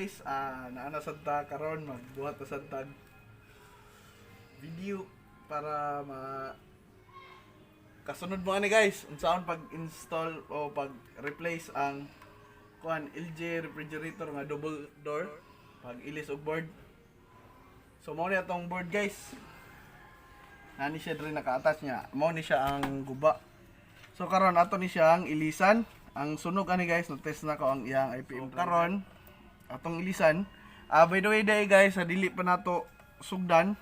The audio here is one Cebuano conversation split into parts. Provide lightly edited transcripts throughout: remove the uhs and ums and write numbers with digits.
Guys, naa na sad ta karon, magbuhat na sad tag video para ma kasunod mo ani guys, unsaon pag-install o pag-replace ang kuan LG refrigerator nga double door, pag ilis og board. So mao ni atong board, guys. Nani siya diri naka-attach niya. Mao ni siya ang guba. So karon ato ni siyang ilisan. Ang sunog ani guys, na-test na ko ang iyang IPM. So, karon atong ilisan. By the way day guys, sa dili pa nato sugdan.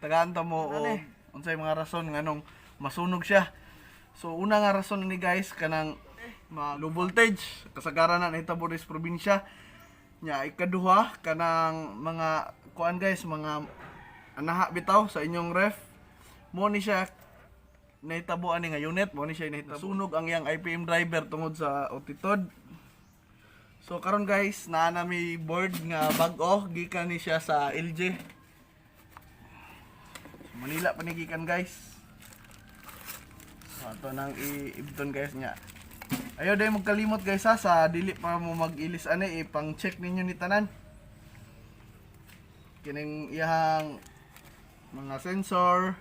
Tagaan ta mo o unsay mga rason nganong masunog siya. So una nga rason ni guys, kanang low voltage, kasagaran na nahitabo sa probinsya. Nya ikaduha, kanang mga kuan guys, mga anaha bitaw sa inyong ref. Mo ni siya nahitabo ani nga unit, mo ni siya nahitabo. Sunog ang iyang IPM driver tungod sa otitod. So karon guys, naa na may board nga bag-o, gikan ni siya sa LG. So, Manila pa ni gikan, guys. So ato nang iibton guys niya. Ayaw dahil magkalimot guys ha, sa dili pa mo mag-ilis ani, ipang check ninyo ni tanan. Kining iyang mga sensor,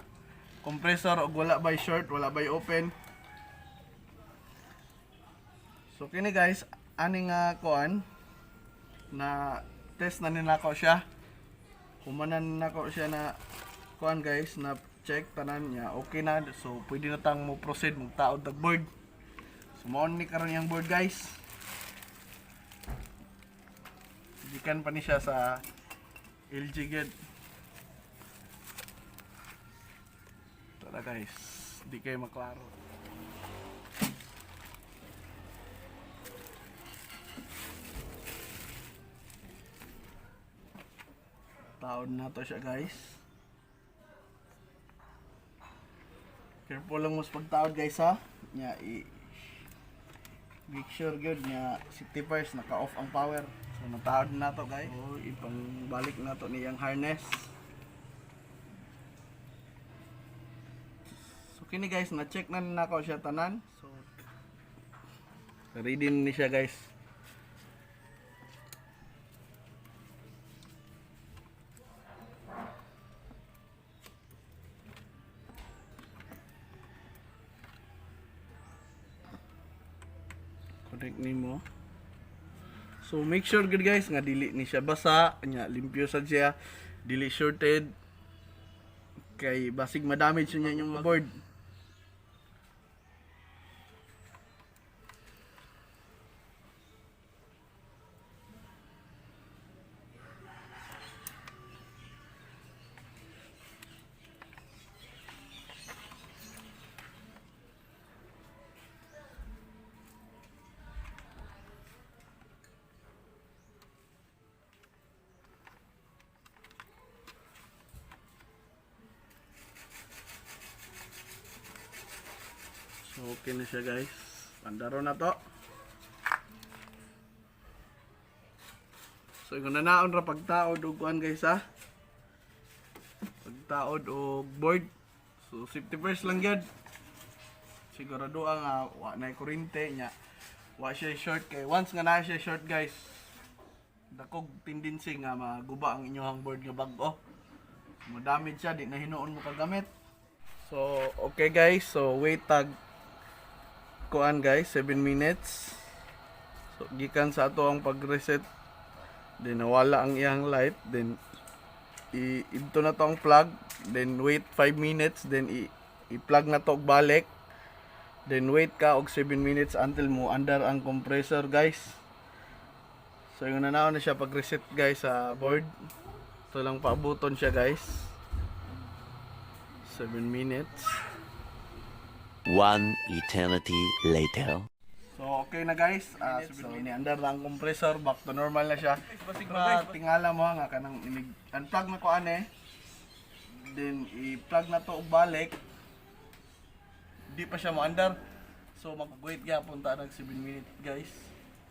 compressor og wala by short, wala by open. So kini guys, ani nga kuan na test na nako siya. Humanan nako siya na kuan guys, na check tanan niya, okay na. So pwede na tang mo proceed magtaod tag board. So mao ni karon yung board, guys. Gikan pa ni siya sa LG gid. Tara guys, di kayo maklaro. Taod na to siya, guys. Careful lang mo sa pagtaod guys ha. Nya i make sure gyud nya safety first, naka-off ang power. So nataod na to guys. So ipang balik na to niyang harness. So kini guys, na-check na nako siya tanan. So ready ni siya, guys. Connect nimo. So make sure good guys nga dili ni siya basa, nya limpyo sad siya, dili shorted kay basig ma-damage niya yung board. So okay na siya guys. Pandaro na to. So kung nanaon ra pagtaod og kuan guys ha. Pagtaod og board. So safety first lang gyud. Sigurado ang wa na kuryente nya. Wa siya short kay once nga naa siya short guys, dakog tendency nga maguba ang inyong board nga bag-o. Mo-damage siya, di na hinuon mo kagamit. So okay guys, so wait tag kuan guys, 7 minutes. So gikan sa ato ang pag-reset, then nawala ang iyang light, then i-ibto na to ang plug, then wait 5 minutes, then i-plug na to og balik. Then wait ka og 7 minutes until mo andar ang compressor, guys. So yung nanaon na siya pag-reset guys sa board. Ito lang paabuton siya guys. 7 minutes. One eternity later. So okay na guys. So ni-andar na ang compressor, back to normal na siya. Basig ba tingala mo nga kanang inig unplug na ko ane. Then i-plug na to og balik. Di pa siya mo-andar. So mag-wait gyapon ta nag 7 minutes guys.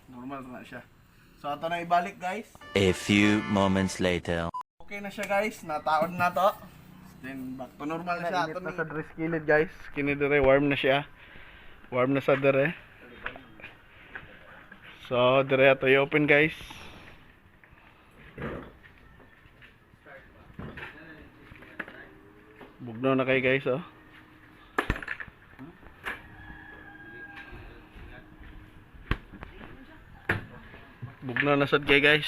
Normal na siya. So ato na ibalik guys. A few moments later. Okay na siya guys, nataod na to. Then back to normal na siya. Ato na sa dress kilid guys. Kini dire warm na siya. Warm na sa dire. So dire ato i-open guys. Bugnaw na kay, guys, oh. Bugnaw na sad kay, guys.